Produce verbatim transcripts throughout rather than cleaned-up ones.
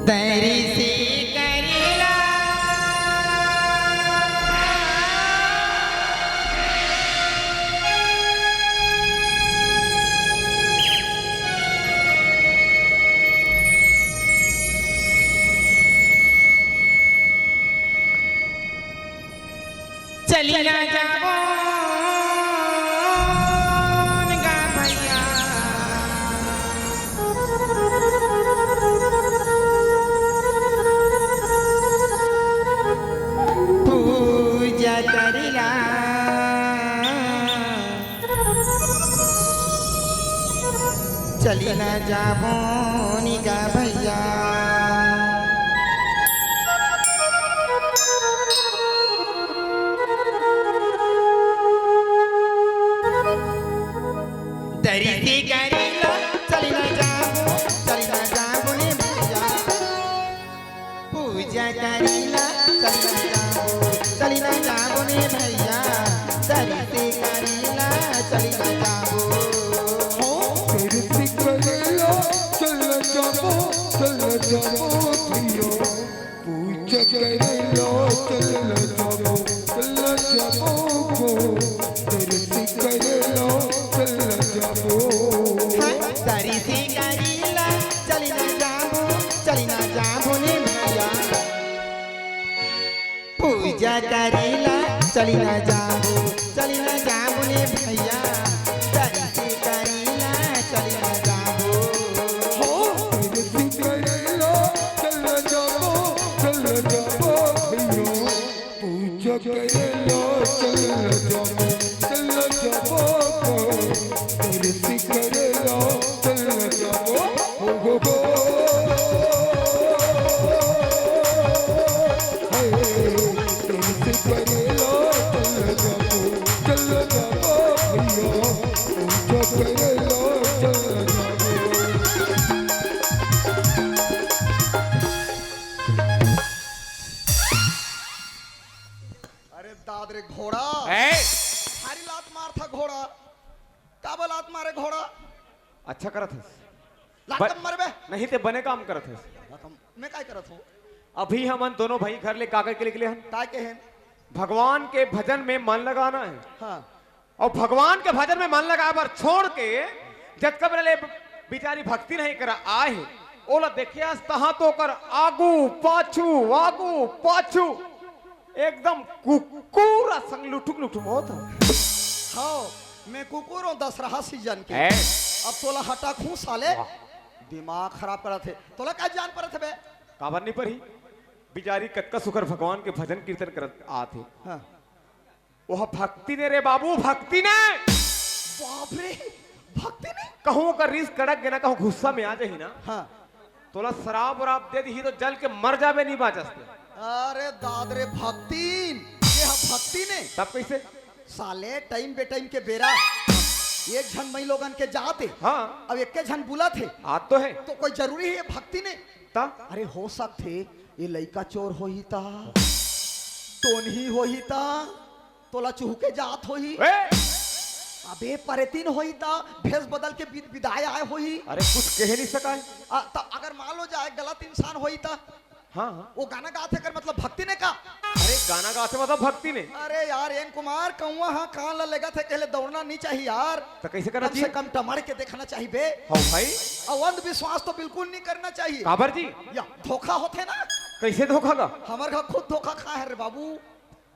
तरिसी करेला। चली ना जाबो गा भैया, पूजा करेला। चली ना जाबो गा भैया। तरिसी करेला, चली ना जाबो, चली ना जाबो रे भैया। पूजा करेला, चली ना जाबो, चली ना जाबो रे भैया। तरिसी करेला, चली ना जाबो। हो, तरिसी करेला, चल जाबो, चल जाबो भैया। पूजा करेला, चल जाबो, चल जाबो गो। तरिसी करेला, चल जाबो। हाँ, तरिसी करेला, चली ना जाबो, चली ना जाबो रे भैया। पूजा करेला, चली ना जाबो, चली ना जाबो रे भैया। तरिसी करेला, चली ना जाबो। हो, तरिसी करेला, चल जाबो, चल जाबो भैया। पूजा करेला, चल जाबो, चल जाबो गो। तरिसी करेला, चल जाबो। हो, हो, हो। हे, तरिसी करेला, चल जाबो, चल जाबो भैया। पूजा करेला, चल जाबो। अरे दाद रे घोड़ा। ए! भारी लात मारथा घोड़ा। काबर लात मारे घोड़ा? अच्छा करत हस। लात ब-, कम मारबे। नहीं ते बने काम करत हस। लात कम, मैं काय करत हूँ? अभी हमन दोनों भाई घर ले का करके निकले हन? काय के हन? भगवान के भजन में मन लगाना है। हाँ। अउ भगवान के भजन में मन लगाए बर छोड़ के जतका बेरा ले बिचारी भक्तिन ह करा आए हे, ओला देखे हस तहाँ तो ओकर आगू पाछू, आगू पाछू, एकदम कुकुर असन लुटुक लुटुक होत हे। हव, मैं कुकुर हूँ दसरहा सीजन के। ए? अब तोला हटा खू साले। वाह। दिमाग खराब करत हे। तोला का जान परत हे बे? काबर नहीं परही? बिचारी कतका सुखर भगवान के भजन कीर्तन करत आत हे। हाँ। ओह भक्ति ने रे बाबू, भक्ति ने। बाप रे, भक्ति ने? कहूँ ओकर रीस कड़क गे ना, कहूँ गुस्सा में आ जाही ना। हाँ। तोला शराब वराब दे दिही तो जल के मर जाबे, नहीं बाँचस ते। अरे दाद रे भक्तिन, ये ह भक्ति ने। तब कैसे? साले टाइम बे टाइम के बेरा एक झन मई लोगन के जात हे। हाँ। अब एक झन बुलत हे। आत तो हे। तो कोई जरूरी हे ये भक्ति ने? ता? अरे हो सकथे ये लइका चोर होही ता, टोनही होही ता, तोला चुहके जात होही। ए! अबे परेतिन होही ता, भेस बदल के बिद-, बिदाय आय होही। अरे कुछ कहे नहीं सकाय। आ, त अगर मान लो जाए गलत इंसान होही ता? हाँ, हाँ। वो गाना गात हे कर मतलब भक्ति ने का? अरे गाना गात हे मतलब भक्ति ने। अरे यार एन कुमार कौआ हा कान ला लेगत हे कहले दौड़ना नहीं चाहिए यार। त कैसे करना कम से चाहिए? कम टमड़ के देखना चाहिए बे। हाँ भाई। अउ अंधविश्वास तो बिल्कुल नहीं करना चाहिए। काबर जी? या धोखा होथे ना। कैसे धोखा का? हमर घर खुद धोखा खाए हे रे बाबू।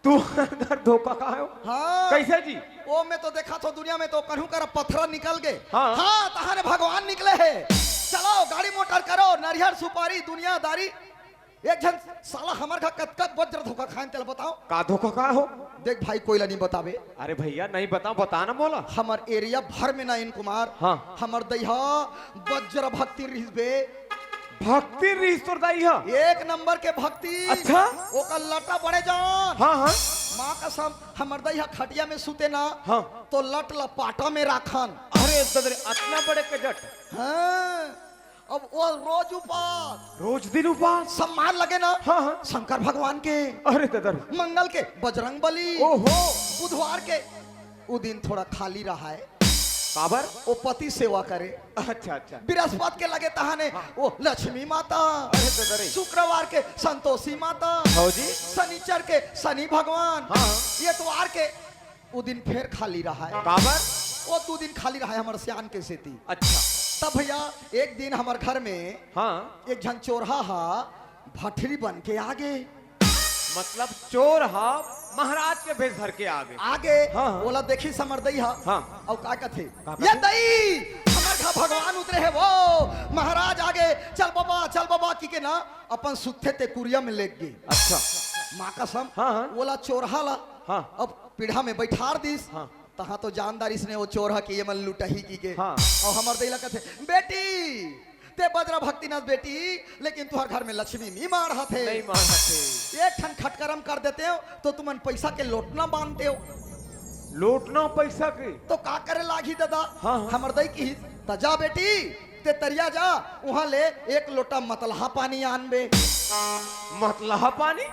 तू घर धोखा खाए हो? हाँ। कैसे जी? ओ मैं तो देखा थो दुनिया में तो कहूँ करा पथरा निकल गए। हाँ। हाँ, तहाने भगवान निकले हे। चलो गाड़ी मोटर करो, नरिहर सुपारी, दुनियादारी। एक झन साला हमर घर कतका वज्र धोखा खाए तेला बताओ। का धोखा खाए हो? देख भाई कोई ला नहीं बतावे। अरे भैया नहीं बताओ, बता ना मोला। हमर एरिया भर में ना एन कुमार। हाँ। हमर दइहा वज्र भक्ति रिहिस बे। भक्ति रिहिस तोर दइहा? एक नंबर के भक्ति। अच्छा? ओकर लटा बड़े जान। हाँ, हाँ। माँ कसम, हमर दइहा खटिया में सुते ना, हाँ। तो लट लपाटा में राखन। अरे ददरे, अतना बड़े के जट। हाँ। अब वो रोज उपास। रोज दिन उपास? सम्मान लगे ना? हाँ, हाँ। शंकर भगवान के। अरे ददर। मंगल के बजरंग बली। ओहो। बुधवार के उ दिन थोड़ा खाली रहा है। काबर? वो पति सेवा करे। अच्छा, अच्छा। बृहस्पति के लगे तहाने हाँ। वो लक्ष्मी माता, अरे तो करे। शुक्रवार के संतोषी माता, भौजी। शनिचर के शनि भगवान, हाँ। एतवार के वो दिन फेर खाली रहा है। काबर? वो दू दिन खाली रहा है हमर सियान के सेती। अच्छा। तब भैया एक दिन हमर घर में हाँ। एक झन चोरहा हा भठरी बन के आगे। मतलब चोर हा महाराज के भेष धर के आगे। आगे हाँ, हाँ। ओला देखिस हमर दई हा। हाँ। अउ का कथे? का ये कथे? दई, हमर घर भगवान उतरे हे वो, महाराज आगे, चल बाबा, चल बाबा, की के ना अपन सुत्थे ते कुरिया में लेग गे। अच्छा। माँ कसम, हाँ, हाँ। ओला चोरहा ला हाँ। अब पीढ़ा में बैठार दिस। हाँ। तहाँ तो जानदारिस ने वो चोरहा के ये मन लुटही की के। हाँ। अउ हमर दई ला कथे, बेटी, ते बजरा भक्ति नस बेटी, लेकिन तुहर घर में लक्ष्मी नी माढ़त हे। नहीं माढ़त हे। एक ठन खटकरम कर देते हो, तो तुमन पैसा के लोटना बांधते हो। लोटना पैसा के? तो का करे लागही दादा? हाँ, हाँ। हमर दई किहिस, त जा बेटी, ते तरिया जा, उहाँ ले एक लोटा मतलहा पानी आनबे। मतलहा पानी?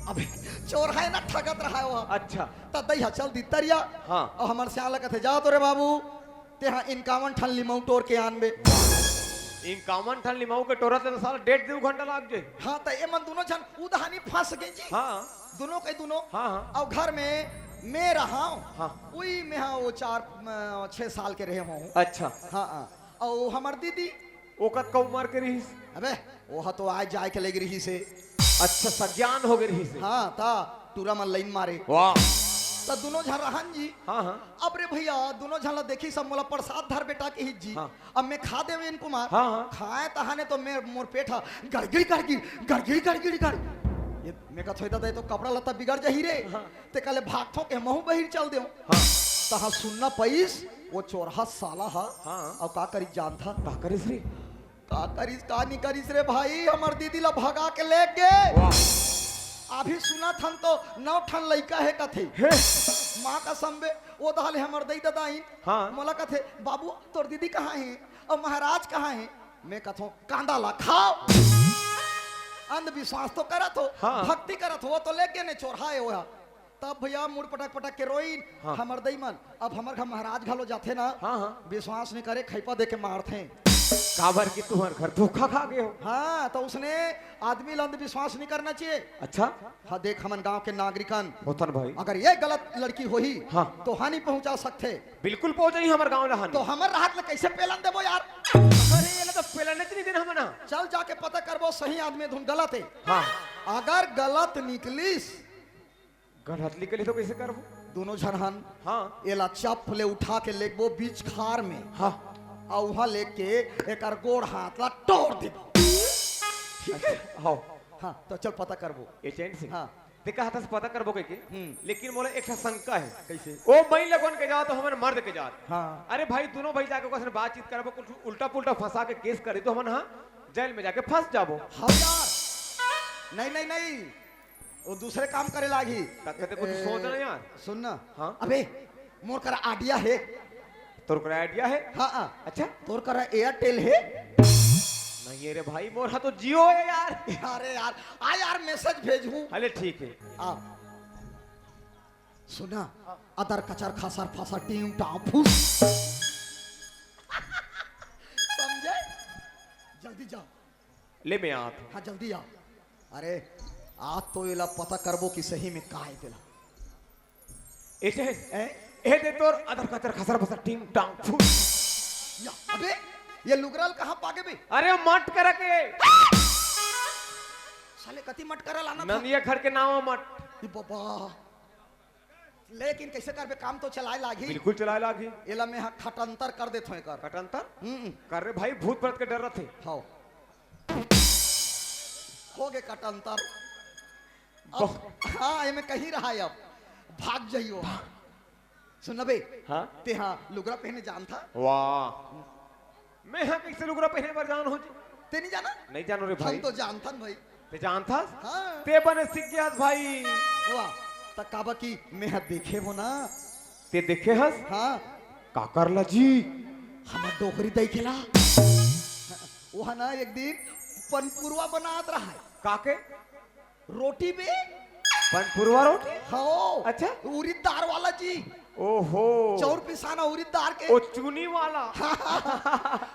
अबे, चोरहा हे ना, ठगत रहा है वो। अच्छा। त दई हा चल दी तरिया। हाँ। अउ हमर सियान ला कथे, जा तो रे बाबू, तेहा इनकावन ठन लिमऊ टोर के आनबे। इनकावन ठन लिमऊ के टोरत ले तो साला डेढ़ दू घंटा लाग जाए। हाँ, त ए मन दुनों झन उदहानी फंस गे जी। हाँ। दुनों के दुनों। हाँ, हाँ। अउ घर में मैं रहा हूँ। हाँ। उई मैं हाँ वो चार, अ, छह साल के रहे हूँ। अच्छा। हाँ, हाँ। अउ हमर दीदी? वो कतका उमर के रहिस? अबे, वो तो आए जाए के लगे रहिस हे। अच्छा, सज्ञान हो गए रहिस हे। हाँ, ता टूरा मन लाइन मारे। वाह। त दुनों झन रहन जी। हाँ, हाँ। अब रे भैया, दुनों झन ला देखिस, मोला प्रसाद धर बेटा किहिस जी। हाँ। अब मैं खा देवे इनको मार। हाँ, हाँ। खाए तहाने तो मैं, मोर पेट हा गड़गिड़, गड़गिड़, गड़गिड़, गड़गिड़, गड़। ये मैं कथों, दादा, ये तो कपड़ा लत्ता बिगड़ जाही रे। हाँ। ते काले भागथों के महूँ बहिर चल देव। हाँ। तहाँ सुनना पइस, वो चोरहा साला हा। हाँ। अउ का करिस जानथा? का करिस रे? का करिस, का नी करिस रे भाई, हमर दीदी ला भगा के ले गे। वाह। अभी सुनत हन तो नौ ठन लइका हे कथे। हे। माँ कसम बे, वो दहा ले हमर दई ददा आइन। हाँ। मोला कथे, "बाबू, तोर दीदी कहाँ हे? अउ महाराज कहाँ हे?" मैं कथों, "कांदा ला खाव।" अंधविश्वास तो करत हो, हाँ। भक्ति करत हो, वो तो ले गे ने चोरहा हे वो हा। तब भैया मुड़ पटक पटक के रोइन, हाँ। हमर दई मन। अब हमर घर महाराज घलो जाथे ना, हाँ, हाँ। विश्वास नहीं करे, खैपा दे के मारथे। काबर कि तुम्हर घर धोखा खा गए हो। हाँ, तो उसने आदमी ला अंधविश्वास नहीं करना चाहिए। अच्छा। हाँ, देख, हमन गांव के नागरिकन होथन भाई। अगर ये गलत लड़की होही, हाँ। तो हानि पहुंचा सकथे। बिल्कुल पहुंचाही हमर गांव ला हानि। तो हमर राहत ला कैसे पेलन देबो यार? अरे, ये ला तो पेलन नहीं देना हमन, हाँ। चल जाके पता करबो, सही आदमी धुन गलत हे। हाँ। अगर गलत निकलिस, गलत निकली तो कैसे करबो? दोनों झन हन। हाँ। एला चप ले उठा के लेगबो बीच खार में। हाँ। अउ उहाँ लेके एकर गोड़ हाथ ला टोर देबो। ठीक है? अच्छा, हाँ। हाँ, तो चल पता करबो। ए चैन सिंह। हाँ। ते कहा था पता करबो कह के? हम्म। लेकिन मोला एक ठा शंका है। कैसे? ओ मई लगन के जाओ तो हमन मर्द के जात। हाँ। अरे भाई, दोनों भाई जाके ओकर से बातचीत करबो, कुछ उल्टा पुल्टा फंसा के केस करे तो हमन हाँ जेल में जाके फंस जाबो। हाँ यार। नहीं, नहीं, नहीं। वो दूसरे काम करे लागी। तब कहते कुछ ए, सोच ना यार। सुन ना। हाँ? अबे, मोर करा idea हे। तोर करा idea हे? हाँ, हाँ। अच्छा? तोर करा Airtel हे? नहीं है रे भाई, मोर हा तो Jio है यार। अरे यार, आ यार, message भेजहूँ। अरे ठीक है। आ। सुना, अदर कचर खसर फसर टीम टाम फूस। समझे? जल्दी जाओ। ले मैं आत। हाँ, जल्दी आ। अरे, आज तो एला पता करबो कि सही में का हे तेला। ए, ए? ए दे तोर अदर कचर खसर फसर टीम टांग फूट। या, अबे, ये लुगरा ल कहाँ पागे बे? अरे, मट करा के। साले कति मट करा लाना था। नंदिया खड़ के नावा मट। ई बाबा। लेकिन कैसे करबे, काम तो चलाए लागही। बिल्कुल चलाए लागही। एला मैं हा खटंतर कर देथों एकर। खटंतर? हम्म। कर रे भाई, भूत प्रेत के डर रथे। हाँ। हो गे खटंतर। अब, बहु- हाँ, एमे कहीं रहा अब। भाग जाइयो। सुन ना बे। हाँ? ते हाँ लुगरा पहने जानथा? वाह। मैं हा कैसे लुगरा पहने बर जान हो जी? ते नहीं जाना? नहीं जानो रे भाई। हम तो जानथन भाई। ते जानथस? हाँ। ते बने सीख गया भाई। वाह, त काबा कि मैं हा देखे हो ना। ते देखे हस? हाँ। काकर ला जी? हमर डोकरी देखे ला। वो हा ना एक दिन पनपुरवा बनात रहा है। काके? रोटी बे? पनपुरवा रोटी? हाँ। अच्छा। उरीद दार वाला जी। ओहो। चाउर पिसाना उरीद दार के। ओ चूनी वाला।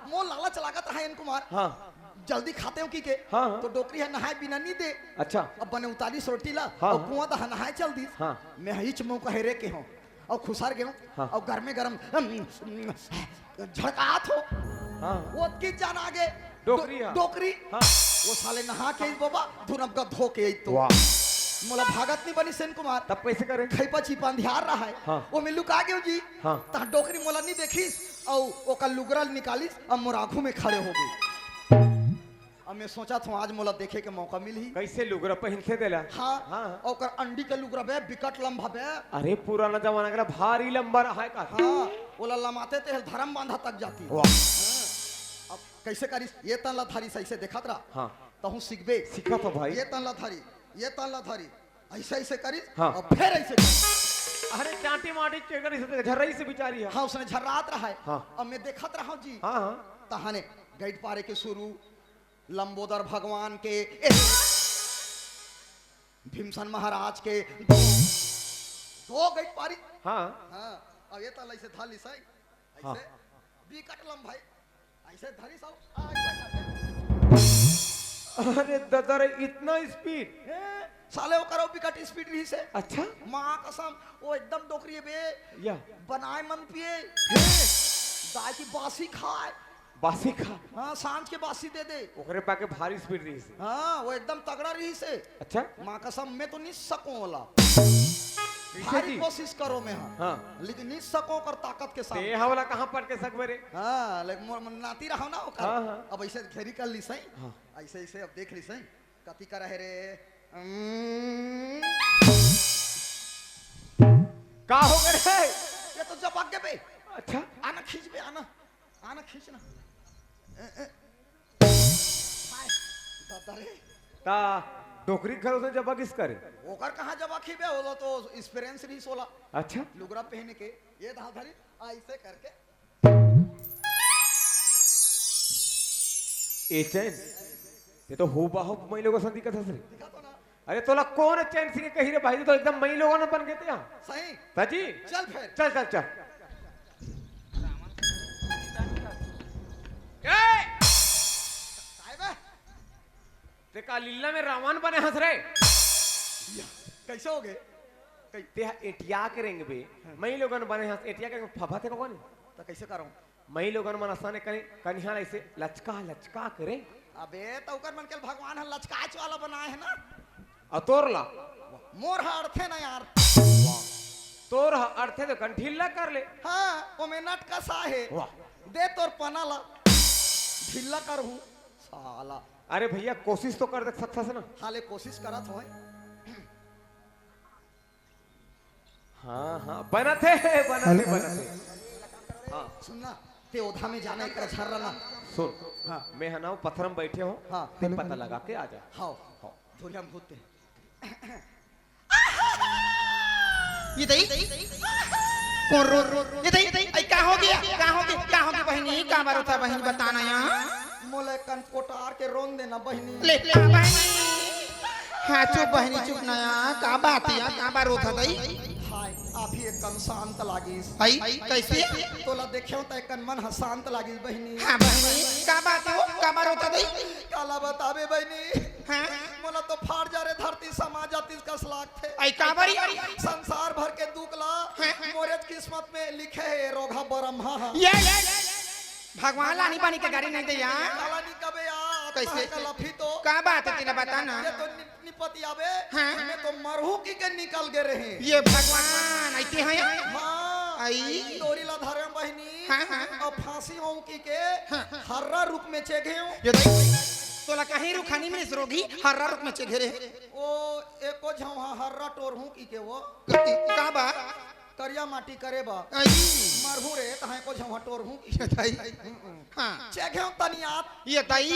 मोर लालच लागत रहा एन कुमार। हाँ। जल्दी खातेंव कहिके। हाँ, हाँ। तो डोकरी ह नहाय बिना नी दे। अच्छा। अब बने उतारिस रोटी ला, हाँ, अउ हाँ। कुआं दहा नहाय चल दिस। हाँ। मैं हईच मौका हेरे के हंव, अउ खुसर गेंव, हाँ। अउ गरमे गरम, अम, अम, झड़कात हों। हाँ। ओतकी जान आगे डोकरी डो-, हा। डोकरी। हाँ। ओ साले नहा के आइस बाबा, धुरम का धो के आइस तो। वाह। मोला भागत नी बनिस एन कुमार। तब कइसे करेंव? खइपा छिपा अंधियार रहा हे। हाँ। ओमे लुका गेंव जी। हाँ। तहाँ डोकरी मोला नी देखिस, अउ ओकर लुगरा ल निकालिस, अउ मोर आघू में खड़े हो गे। अब मैं सोचत हंव, आज मोला देखे के मौका मिलही। कइसे लुगरा पहिनथे तेला? हाँ, हाँ। अउ ओकर अंडी के लुगरा बे, बिकट लंबा बे। अरे, पुराना जमाना के भारी लंबा रहा हे का? हाँ, ओला लमाते तेला धरम बांधा तक जातिस। वाह। हाँ। अब कइसे करिस? ये तन ला धरिस, अइसे देखत रह। हाँ। तहूं सीखबे। सीखत हंव भाई। ये तन ला धरिस, ये तन ला धरिस, अइसे, अइसे करिस, हाँ। अउ फेर अइसे करिस। अरे, चांटी माटी के करिस, झर्राइस बिचारी हा। हाँ, ओसने झर्रात रहा हे। हाँ। अब मैं देखत रहा हंव जी। हाँ, हाँ। तहाने गइट पारे के सुरू, लंबोदर भगवान के, ए, भीमसेन महाराज के, दो, दो गइट पारी। हाँ। हाँ, अब ये तन ला अइसे धर लिस हे। हाँ। अइसे, बिकट लंबा हे। अइसे धरिस हे, आगे बढ़ जाथे। अरे ददा रे, इतना speed? हे, साले ओकर अउ बिकट speed रहिस हे। अच्छा? माँ कसम, ओ एकदम डोकरी हे बे। या। बनाय मन पिए। हे। दाई की बासी खाय। बासी खा। हाँ, सांझ के बासी दे दे। ओकरे पाके भारी speed रहिस हे। हाँ, ओ एकदम तगड़ा रहिस हे। अच्छा? माँ कसम, मैं तो नी सकंव ओला। कइसे भारी जी? कोशिश करों मैं, हाँ। हाँ। लेकिन नी सकंव ओकर ताकत के सामने। तें हा ओला कहाँ पटके सकबे रे? हाँ, लेकिन मोर मन नाती रहा ना ओकर। हाँ, हाँ। अब अइसे घेरी कर लिस हे। हाँ। अइसे, अइसे अब देख लिस हे। कती करा हे रे? हम्म। का हो गे रे? ये तो जबक गे बे। अच्छा। आना खींच बे, आना। आना खींच ना। ए, ए। हाय, ददा रे। त डोकरी के घलो ओसने जबक गिस का रे? ओकर कहाँ जबकही बे, ओला तो experience रहिस ओला। अच्छा। लुगरा पहिने के, ये दहा धरिस, अइसे करके। ए चैन, तें तो हूबहू मइलोगन असन दिखत हस रे। दिखत हों ना। अरे तोला कोन चैन सिंह कही रे भाई, तें तो एकदम मइलोगन बन गे तें हा। सही। त जी? चल फेर। चल, चल, चल। ए! काय बे? तें का लीला में रावण बने हस रे? या, कइसे हो गे? कइ- तें हा एटिया के रेंगबे, हाँ। मइलोगन बने हस, एटिया के फफा थे को कोन? त कइसे करंव? मइलोगन मन असन कनि-, कनिहा ला अइसे लचका, लचका के रेंग। अबे, त ओकर मन के भगवान ह लचकाच वाला बनाय हे ना। अउ तोर ला? मोर ह अड़थे ना यार। तोर ह अड़थे त कन ढीला कर ले। हाँ, ओमे नट कसा हे। वाह। दे तोर पना ला। ढीला करहूं, साला। अरे भइया, कोशिश तो कर देख सकथस ना। हाले कोशिश करत हों। हाँ, हाँ, बनत हे, बनत हे, हेलो, बनत हे। हाँ। सुन ना, तें ओधा में जा ना, एकरा झर्रा ना। सुन, हाँ। मैं हा ना पथरा में बइठे हों, हाँ। तें हेलो, पता हेलो। लगा के आ जा। हाँ, हाँ। धुरिया में भूत हे। ये दई? कोन रो, रो, ये दई? अई, का हो गे? का हो गे? का हो गे बहिनी? काबर रोथस बहिनी, बता ना या। मोला कन कोटार के रोन दे ना बहिनी। ले, ले, बहिनी। हाँ, चुप बहिनी, चुप ना या। का बात हे या? काबर रोथस दई? हाय, अभी एकदम शांत लागिस। हई, कइसे? तोला देखेंव त एकन मन ह शांत लागिस बहिनी। हाँ बहिनी, का बात हे ओ? काबर रोथस दई? काला बताबे बहिनी। हाँ? मोला तो फाड़ जा रे धरती, समा जातिस कस लागथे। अई काबर? संसार भर के दुख ला हाँ? मोरेच किस्मत में लिखे हे रोगहा बरम्हा ह। ये, ये, ये, ये, भगवान ला आनी बानी के गारी नइ दे या। काला नी कबे या, कइसे? आत्मा ह कलपही तो। का बात हे, तेला बता ना। ये तो नि-, निपति आबे, हाँ? मैं तो मरहूं कहिके निकल गे रहें। ये भगवान, अइसे हे? हाँ। अई। डोरी ला धरेंव बहिनी, हाँ, हाँ। अउ फांसी हों कहिके हाँ। हर्रा रुख में चेघेंव। ये दई, तोला कहीं रुखानी में रोगही, हर्रा रुख में चेघे रहे। ओ, एको झन हा हर्रा टोरहूं कहिके ओ। कति, का बा? करिया माटी करे बर। अई। मरहूं रे, तहां एको झन हा टोरहूं। ये दई। हम्म। हाँ। चेघेंव तनियात। ये दई।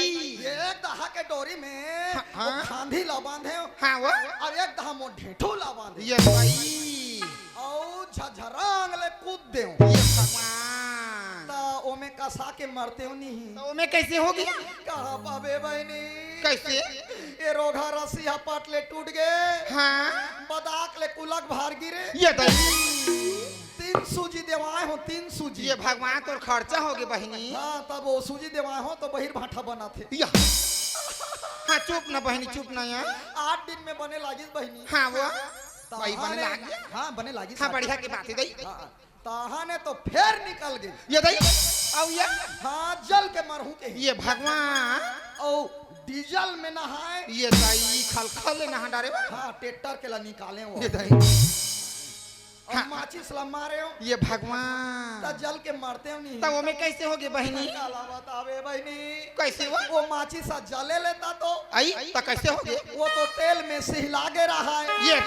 एक दहा के डोरी में हाँ, हाँ। ओ खांधी ला बांधेंव। हाँ, ओ। अउ एक दहा मोर ढेंठू ला बांधेंव। ये दई। अउ झझरांग ले कूद देंव। ये भगवान। त ओमे कसा के मरतेंव नहीं। त ओमे कइसे होगे? कहां पाबे बहिनी? कइसे? ए रोगहा रस्सी ह पट ले टूट गे। हाँ। दाक ले कुलक भार गिरे। ये दई। तीन सूजी देवाए हो, तीन सूजी। ये भगवान तोर खर्चा होगे बहिनी। हाँ, तब वो सूजी देवाए हो तो बहिर भाठा बनाथे। या। हाँ, चुप ना बहिनी, चुप ना यार। आठ दिन में बने लागिस बहिनी। हाँ, वो। भाई बने तहाने लागिस। हाँ, बने लागिस। हाँ, बढ़िया के बात हे दई। हाँ, तहाने तो फेर निकल गे। ये दई। अउ ये। हाँ, जल के मरहूँ के ही। ये भगवान। अउ डीजल में नहाए। ये दई, खलखल ले नहा डारे बा। हाँ, ट्रैक्टर के ला निकाले हो। ये दई। अउ हाँ। माचिस ला मारे हो। ये भगवान। त जल के मरते हो नहीं। त ओमे कैसे होगे बहिनी? काला बतावे बहिनी। कैसे हो? वो माचिस सा जले लेता तो। आई, त कैसे होगे? वो तो तेल में सिहला गे रहा है। ये।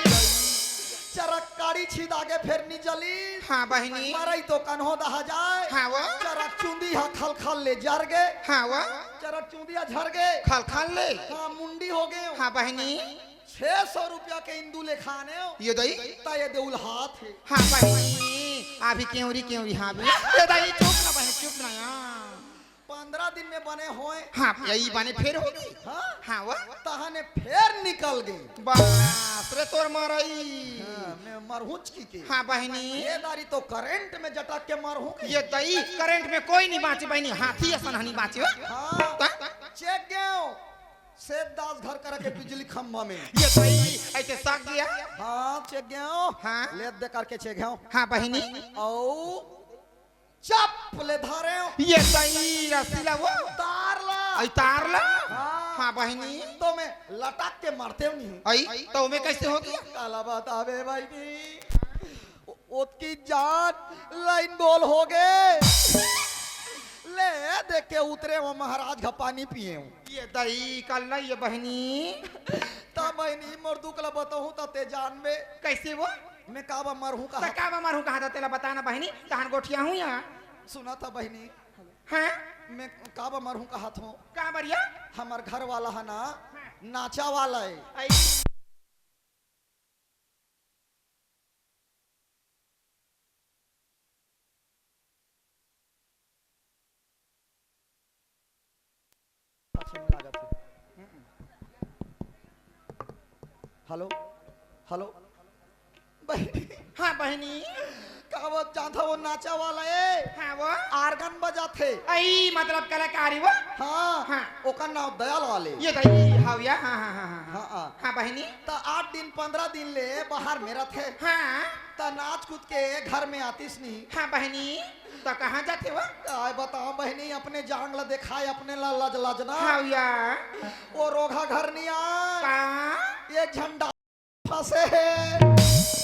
चरक काड़ी छिदा गे फेर नी जली। हाँ बहिनी। मरई तो कन्हो दहा जाए। हाँ वो। चरक चुंदी हा खलखल ले जर गे। हाँ वो। चरक चुंदी हा झर गे। खलखल ले। हाँ, मुंडी हो गे। हाँ बहिनी। छह सौ रुपया के इंदू ले खाने हो। ये दई। त ये दे उल्हात हे। हाँ बहिनी, अभी केवरी केवरी हाँ भी। ये दई, चुप ना बहिनी, चुप ना यार। पंद्रह दिन में बने होए। हाँ, यही बने फेर होगे। हाँ? हाँ, वो। तहाने फेर निकल गे। बस रे तोर मरई। हाँ, मैं मरहूँच की के। हाँ बहिनी। ये दारी तो करंट में जटक के मरहूँ के। ये दई, करंट में कोई नहीं बाँचे बहिनी, हाथी असन हनी बाँचे हो। हाँ। त? चेक गेव। सेठ दास घर करा के बिजली खंभा में। ये दई, ऐसे साग गया। हाँ, चेक गेव। हाँ। लेत दे करके चेक गेव। हाँ बहिनी। अउ चप ले धरे हो। ये दई, रस्सी ला वो। तार ला। आई तार ला। हाँ। हाँ बहिनी। त मैं लटक के मरते हो नहीं। आई, त मैं कैसे होगे? काला बतावे बहिनी। ओ-, ओतकी जान लाइन गोल होगे। ले, देख के उतरे हो महाराज का पानी पिए हो। ये दई, कल नहीं ये बहिनी। त बहिनी, मोर दुख ला बताहूँ त ते जानबे। कैसे वो? मैं काबर मरहूँ त कहा। काबर मरहूँ कहा था, तेला बता ना बहिनी, तहान गोठियाहूँ या। सुना था बहिनी। हाँ? मैं काबर मरहूँ कहा थो। का बरिया? हमर घर वाला है ना, हाँ। नाचा वाला है। आई। पाछे में लागत हे। Hello, hello. बहिनी। हाँ, बहिनी। का वो जानत हव, वो नाचा वाला ए? हाँ, वो? आर्गन बजाथे। आई, मतलब कलाकारी वो? हाँ। हाँ। ओकर नाव दयाल वाले। ये दई, हाव या? हाँ, हाँ, हाँ, हाँ। हाँ, हाँ। हाँ, बहिनी। त आठ दिन, पंद्रह दिन ले बाहर में रथे। हाँ। त नाच कूद के घर में आतिस नहीं। हाँ, बहिनी। त कहाँ जाथे वो? आय बताओ बहिनी, अपने जांग ला देखाए, अपने ला लज लजना। हाव या। वो रोगहा घर नहीं आय। का? एक झन डांसर फंसे हे।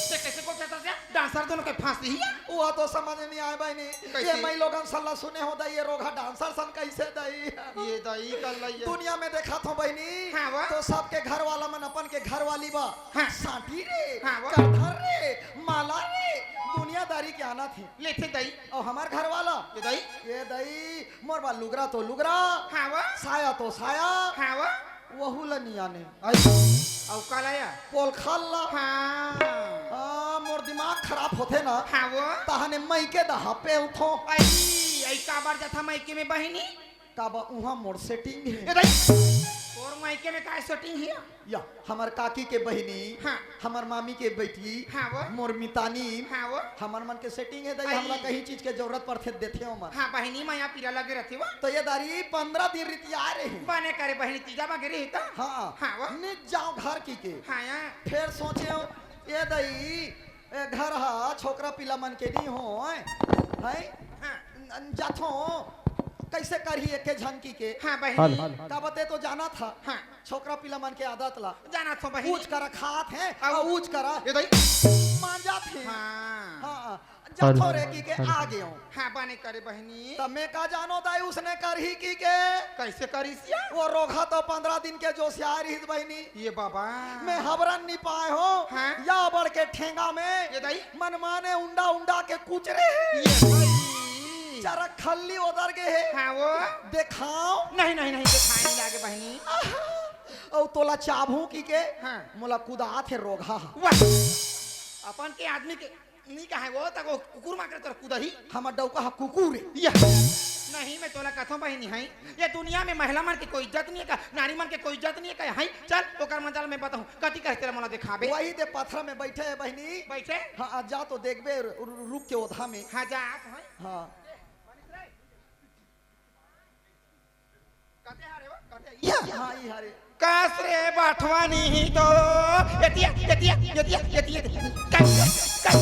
ते कैसे को कहता से? डांसर दोनों के फांसी ही है। वो तो समझ नहीं आय बहिनी। कैसे? ये मैं लोगन सल्ला सुने हो दई, ये रोगहा डांसर सन कैसे दई? ये दई कर लइए। दुनिया में देखा थो बहिनी, हाँ, वो। तो सबके घर वाला मन अपन के घर वाली बा। हाँ। सांटी रे, हाँ, वो। करधन रे, माला रे, दुनियादारी के आना थे। लेथे दई। अउ हमर घर वाला? ये दई? ये दई, मोर बा लुगरा तो लुगरा, हाँ वो। साया तो साया, हाँ वो। वहू ला नी आने। आई। अउ का लाया? पोलखल ला। हाँ। हाँ, मोर दिमाग खराब होथे ना, हाँ वो। तहाने मइके दहा पेलथो। आई, आई काबर जाथा मइके में बहिनी? काबर उहाँ मोर सेटिंग हे। ए दई। तोर मइके में काय सेटिंग हे? या, हमर काकी के बहिनी, हाँ। हमर मामी के बेटी, हाँ वो। मोर मितानी, हाँ वो। हमर मन के सेटिंग हे दई, आई। हमला कहीं चीज के जरूरत पड़थे देथे ओमन। हाँ, बहिनी मया पीरा लगे रथे वो। तो ये दारी पंद्रह दिन रितिया रहे। बने करे बहिनी तीजा मा गे रही त। हाँ। हाँ वो। नित जाओ घर की के। हाँ या। फेर सोचे हो, ए दई, ए घर हा छोकरा पिला मन के नी होय, हैं? हाँ। न-, जाथो, कैसे करही एके झन की के? हाँ, बहिनी। हाल, हाल, हाल। का बते तो जाना था। हाँ। छोकरा पिला मन के आदत ला। जाना थो बहिनी। ऊंच करा खात हे, अउ अउ ऊंच करा ए दई। मांजत हे। हाँ। हाँ, जाथो रे की के आ गेव। हाँ, बने करे बहिनी। त मैं का जानो दाई उसने करही की के? कैसे करिस या? वो रोगहा तो पंद्रह दिन के जोसियाय रहिस बहिनी। ये बाबा। मैं हबरन नी पाए हो। हाँ? या बड़ के ठेंगा में। ये दई। मनमाने उंडा उंडा के कुचरे हे। ये दई। चरक खल्ली ओदर गे हे। हाँ, वो। देखाओ। नहीं, नहीं, नहीं, देखाए नहीं लागे बहिनी। आहा। अउ तोला चाबहूं की के? हाँ। मोला कुदात हे रोगहा। वाह। अपन के आदमी के नी कहे वो, तको कुकुर मांगरे तोर कुदही। हमर डौका हा कुकुर हे। या। नहीं, मैं तोला कथों बहिनी हई, ये दुनिया में महिला मन के कोई इज्जत नहीं है का, नारी मन के कोई इज्जत नहीं है का? हई, चल ओकर मजाल मैं बताहूँ, कति कहे तेला मोला दिखाबे। वही दे पथरा में बैठे हे बहिनी। बैठे? हाँ, जा तो देखबे रु-, रु-, रुक के ओधा में। हाँ, जा, आप हई। हाँ। कते हारे हो? कते? या, हाँ, ई हारे। कस रे बठवानी ही तो, एतिया, एतिया, एतिया, एतिया, एतिया। कस, कस,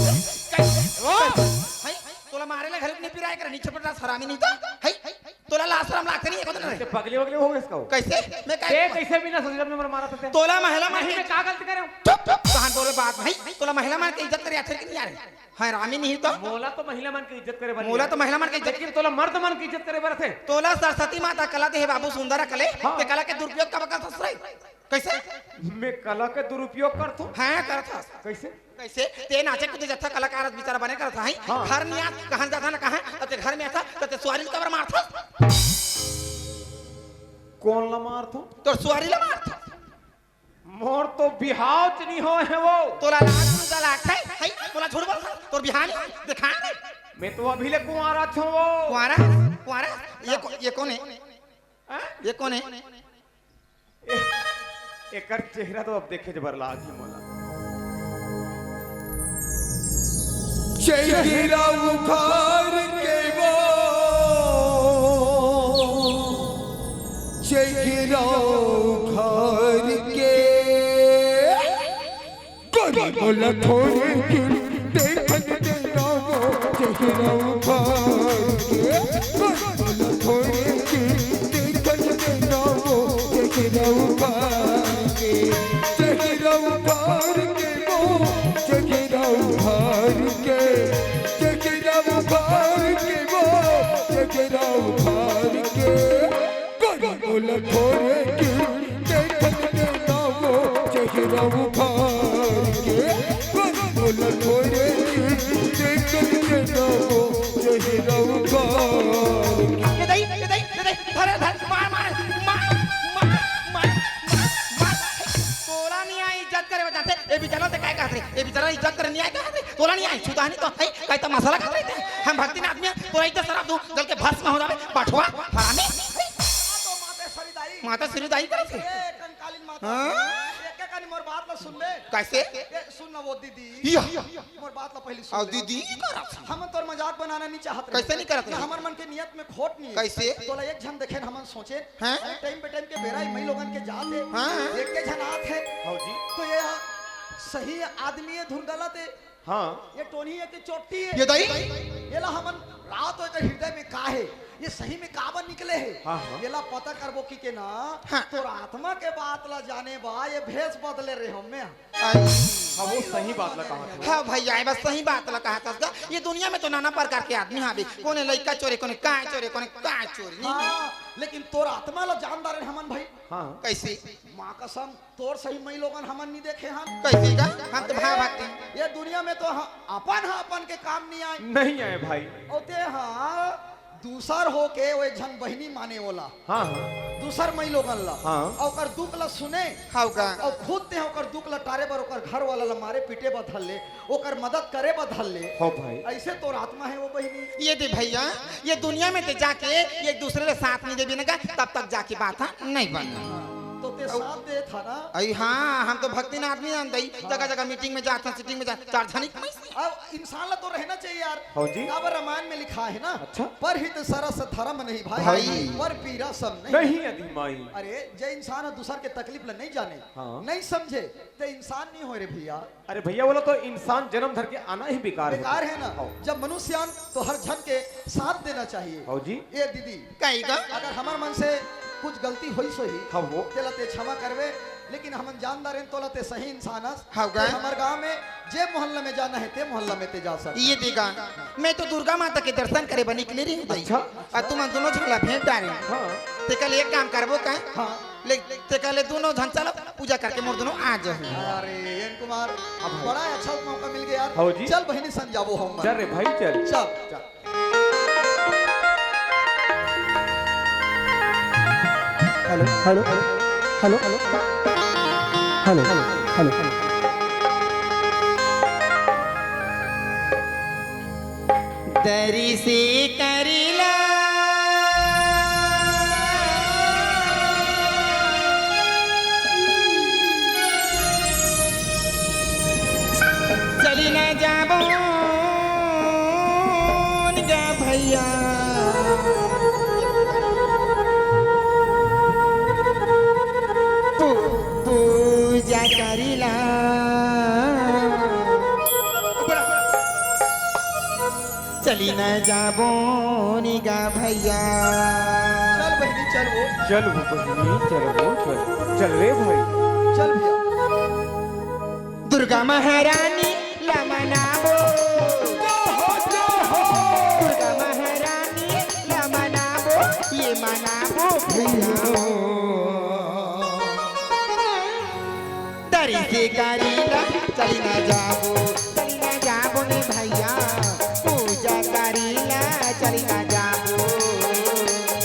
कस। ओ, हई, तोला मारे ला घर में नहीं पिराए कर, नीचे पड़ा हरामी नहीं तो, हई, तोला लाज शरम लागते नहीं है, कौन ते है? पगली वगली हो गए इसका वो? कैसे? मैं ते कह कैसे बिना ससुर में मारा था ते? तोला महिला मन नहीं, के मैं का गलती करे हूँ? चुप, चुप, कहाँ बोले बात नहीं, तोला महिला मन के इज्जत करे आखिर के नहीं आ रहे। हरामी नहीं तो। मोला तो महिला मन के इज्जत करे बर मोला नहीं तो महिला मन के इज्जत लेकिन तोला मर्द मन के इज्जत करे बर थे। तोला सरस्वती माता कला दे हे बाबू, सुंदर कले, हाँ। ते कला के दुरुपयोग का बकल ससुरे। कैसे? मैं कला के दुरुपयोग करथो? हाँ, करथस। कैसे? कैसे? ते नाचे कूदे जत्था कलाकार बेचारा बने करत हई। हाँ। घर में आ, कहाँ जाता ना कहाँ, तब ते घर में आता, तब ते सुआरी ल कबर मारथस। कौन ला मारथो? तोर सुआरी ला मारथस। मोर तो बिहाव च नहीं होय हे वो। तोला लाज लूजा लागथे? हई, मोला झूठ बोलथस? तोर बिहाव नहीं, दिखा दे। मैं तो अभी ले कुंवारा छो वो। कुंवारा? कुंवारा? ये को-, ये कौन है? हाँ? ये कौन है? ए-, एकर चेहरा तो अब देखे जबर लाज ही मोला। चेहरा उखाड़ के वो, चेहरा उखाड़ के, गोरी बोला थोड़े दिन देखन देना वो चेहरा उखाड़ के, गोरी बोला थोड़े दिन देखन देना वो चेहरा उखाड़ के, चेहरा उखाड़ के वो, चेहरा उखाड़ के, चेहरा उखाड़ के वो, चेहरा उखाड़ के। गोरी बोला थोड़े दिन देखन देना वो चेहरा उखाड़ के। गोरी बोला थोड़े दिन देखन देना वो चेहरा उखाड़ के। ये दई, ये दई, ये दई, धर, धर, मार, मार, मार, मार, मार, मार, मार। तोला नहीं आई इज्जत करे वजह से, ये बेचारा ते काय कहत रे? ये बेचारा इज्जत करे नहीं आय कहत रे? तोला नहीं आई, छुता नहीं तो, है, कहता मसाला खात रहे थे। हम भक्ति ना आदमी हैं, तोला इज्जत शराब दूं, जल के भस्म हो जावे, बठवा, हरामी। तो माता श्री दाई। माता श्री दाई करे थे। ए, कंकालिन माता। हाँ? एक, एक आनी मोर बात ला सुन बे। कैसे? ए, सुन ना वो दीदी। या। मोर बात ला पहली सुन आओ ले। दीदी, करत हन। हम तोर मजाक बनाना नहीं चाहत रहे। कैसे नहीं करत ना रहे? हमर मन के नियत में खोट नहीं है। कैसे? तोला एक झन देखे न हमन सोचे। हाँ? अरे टाइम पे टाइम के बेरा ही मई लोगन के जात है। हाँ। एक के झन आत है। हाँ जी। तो ये सही आदमी है धुन गलत है। हाँ। ये टोनी है कि चोटी है? ये दाई? ये ला हमन रात होय तो हृदय में का है? ये सही में काबर निकले है? हाँ, हाँ। ये ला पता करबो कि के ना, हाँ। तोर आत्मा के बात ला जाने बा, ये भेष बदले रहे हमें। आई। हाँ, वो सही बात ला कहा था। हाँ भैया, ये बस सही बात ला कहा था। ये दुनिया में तो नाना प्रकार के आदमी हावे। कोने लइका चोरे, कोने काय चोरे, कोने काय चोरे। हाँ, लेकिन तोर आत्मा ला जानदार है हमन भाई। हाँ। कैसे? माँ कसम, तोर सही मई लोगन हमन नहीं देखे हन। कैसे का? हम तो अरे, भाव भागते हैं। ये दुनिया में तो ह-, अपन ह अपन के काम नहीं आए। नहीं आए भाई। और ते हाँ, दूसर होके वो एक झन बहिनी माने ओला। हाँ, हाँ। दूसर मई लोगन ला। हाँ। और ओकर दुख ला सुने। हाँ का? और खुद ते ओकर दुख ला टारे बर ओकर घर वाला ला मारे पीटे बर धर ले, ओकर मदद करे बर धर ले। हो भाई। ऐसे तोर आत्मा है वो बहिनी। ये दे भैया, ये दुनिया में ते जाके एक दूसरे ले साथ नहीं देबे ना का, तब तक जाके बात हा नहीं बनना। तो ते साथ दे था ना? अई हाँ, हम तो भक्तिन आदमी हन दई, जगह जगह मीटिंग में जात हन, सिटिंग में जात, चार झनी कमाई से। अब इंसान ला तो रहना चाहिए यार। हाँ जी। काबर रामायण में लिखा है ना, अच्छा। परहित सरस धर्म नहीं भाई, भाई। पर पीरा सम नहीं। नहीं अधिमाई। अरे, जे इंसान ह दूसर के तकलीफ ला नहीं जाने, हाँ। नहीं समझे, ते इंसान नहीं होय रे भैया। अरे भैया, बोला तो इंसान जन्म धर के आना ही बेकार है। बेकार है ना। हाँ। जब मनुष्य आन तो हर झन के साथ देना चाहिए। हाँ जी। ए दीदी, कही का? अगर हमर मन से कुछ गलती होइस होही, हाँ वो। तेला ते क्षमा करबे, लेकिन हमन जानदार हन तोला ते सही इंसान हस। हाँ का? ते हमर गांव में जे मोहल्ला में जाना है, ते मोहल्ला में ते जा सकत। ये देखा, मैं तो दुर्गा माता के दर्शन करे बर निकले रहे हूँ भाई। अच्छा। और तुमन दोनों झन ला भेंट डारे। हाँ। ते कल एक काम करबो का? हाँ। ले, ते कल दोनों झन चलो, पूजा करके मोर दोनों आ जाओ। अरे, एन कुमार, अब बड़ा अच्छा मौका मिल गया यार। हाँ जी। चल बहिनी संग जाबो हम। चल रे भाई, चल। चल। चल। Hello, hello, hello, hello, hello. दरी से करीला। ना जाबो गा भैया, पू-, पूजा करीला। चली ना जाबो गा भैया। चल बहिनी, चल वो। चल वो बहिनी, चल वो, चल। चल रे भाई। चल भैया। दुर्गा महारानी ला मनाबो। जय हो, जय हो। दुर्गा महारानी ला मनाबो, ये मनाबो भैया। दरी से करीला चली ना जाबो, चली ना जाबो ने भैया, पूजा करीला चली ना जाबो।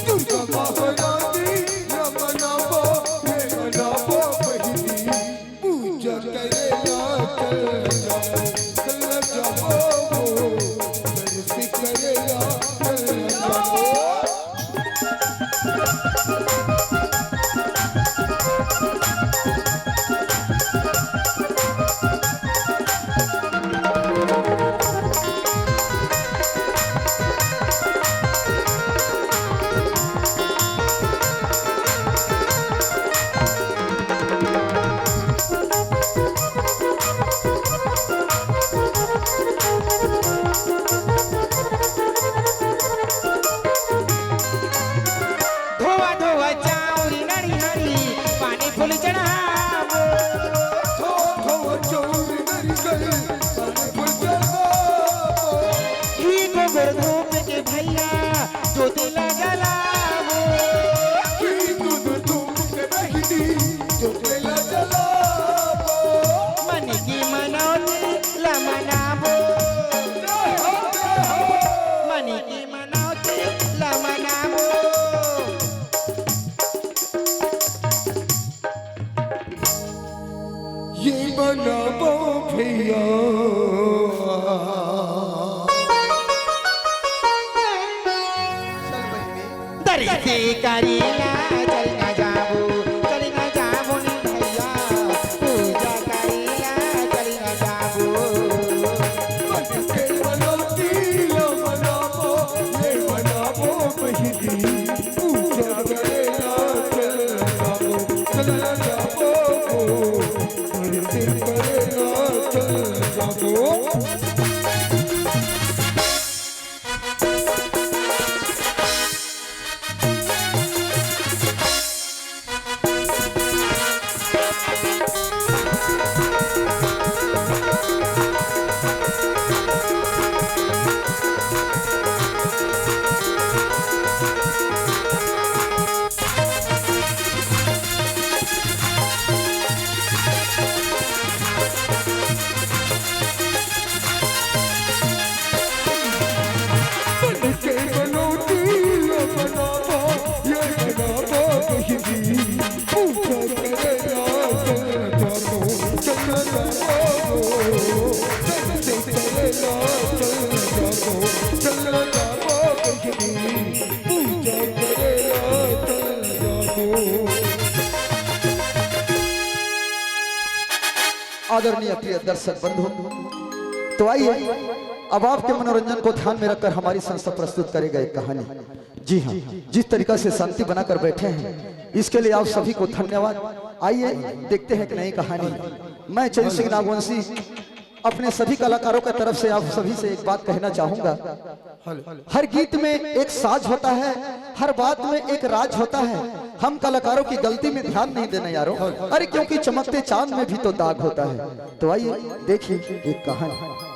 दुर्गा महारानी ला मनाबो, ये मनाबो बहिनी। पूजा करेला चल जाबो, चल जाबो, दर्शन करेला चल जाबो। धोवा धोवा चाउर नरिहरी, पानी फूल चढ़ाबो। धोवा धोवा चाउर नरिहरी, पानी फूल चढ़ाबो। घी गोबर धूप के भैया, ज्योति ला जलाबो। घी दूध धूप के बहिनी, ज्योति ला जलाबो। मन की मनौती ला मनाबो। जय हो, जय हो। मन की मनौती ला मनाबो। ये मनाबो भैया। दरी से करीला चली ना जाबो, चली ना जाबो ने भैया, पूजा करीला चली ना जाबो। मन के मनौती ला मनाबो, ये मनाबो बहिनी, पूजा करेला चल जाबो, चल जाबो, दर्शन करेला चल जाबो। आदरणीय प्रिय दर्शक बंधु, तो आइए, अब आपके मनोरंजन को ध्यान में रखकर हमारी संस्था प्रस्तुत करेगा एक कहानी। जी हाँ, जिस तरीका से शांति बनाकर बैठे हैं, इसके लिए आप सभी को धन्यवाद। आइए, देखते हैं एक नई कहानी। मैं चंद्र सिंह नागवंशी अपने सभी कलाकारों की तरफ से आप सभी से एक बात कहना चाहूंगा। हर गीत में एक साज होता है, हर बात में एक राज होता है। हम कलाकारों की गलती में ध्यान नहीं देना यारों, अरे क्योंकि चमकते चांद में भी तो दाग होता है। तो आइए, देखिए एक कहानी।